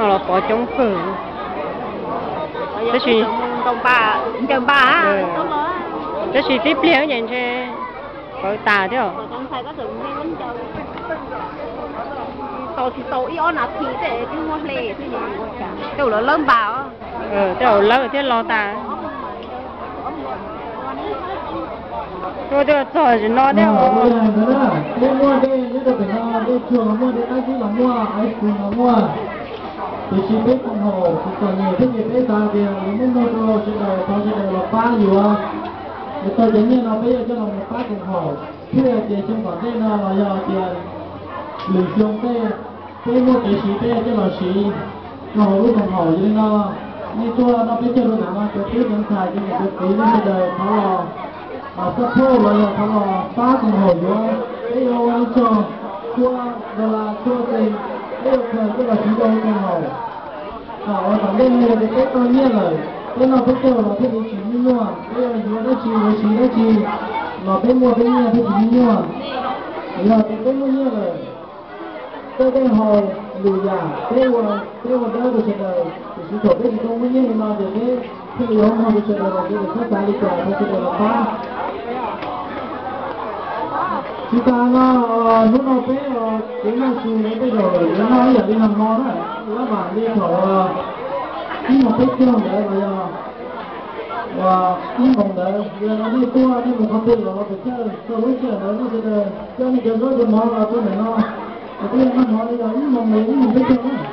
Los pov coob kawg. Tab sis, tab sis tib pliag ces ntshe pawv tas thiab. Tej zaum lawv thiaj los tas. Tuaj twb txog tsis no thiab. Peb muaj tej nyob rau pem no, tej tsuag los muaj, tej qab zib los muaj, ice cream los muaj. Tiam sis peb koom haum tsis txom nyem thiab ces peb xav tias yuav muab muag rau sawv daws, thov sawv daws los pab yuav. Yuav tau cov nyiaj no peb yuav coj los mus pab koom haum thiab, ces xyoo tom ntej no los yog tias lwm xyoo tej peb muaj kev siv peb yuav coj los siv rau hauv lub koom haum. Yog li no nej tuaj noj peb caug rau ntawm no, cov tub cov ntxhais, cov niam cov txiv, nej sawv daws thov los support los yog thov los pab koom haum yuav. Peb yuav ua ib txog tshuaj dollar, tshuaj xees, peb yuav khaws coj los siv rau hauv koom haum. Thaum uas tom ntej no yog tias peb tau nyiaj lawm, peb noj peb caug los thiaj li tsis me nyuaj, peb yuav yuav dab tsi yuav siv dab tsi los peb muaj peb nyiaj thiaj tsis me nyuaj. Yog tias peb muaj nyiaj lawm, tej dej haus lwm yam peb ua, peb ua dawb rau sawv daws, tiam sis thaum peb tsis tau muaj nyiaj li no ces peb thiaj li yuav muag rau sawv daws los sawv daws txhob xav li cas, thov sawv daws los pab. Tsis tas no, hnub no peb kev noj su lawv tej zaum yuav noj ib yam li nag hmo na, lab mam li thaum ib moos peb caug ntawd los yog uas ib moos ntawd, yog no nej tuaj nej mus qhov twg los hauv pes tsawg txog lub sij hawm ntawd nej sawv daws coj nej cov zaub cov mov los rau ntawm no, es peb yuav noj mov li yog ib moos los yog ib moos peb caug na.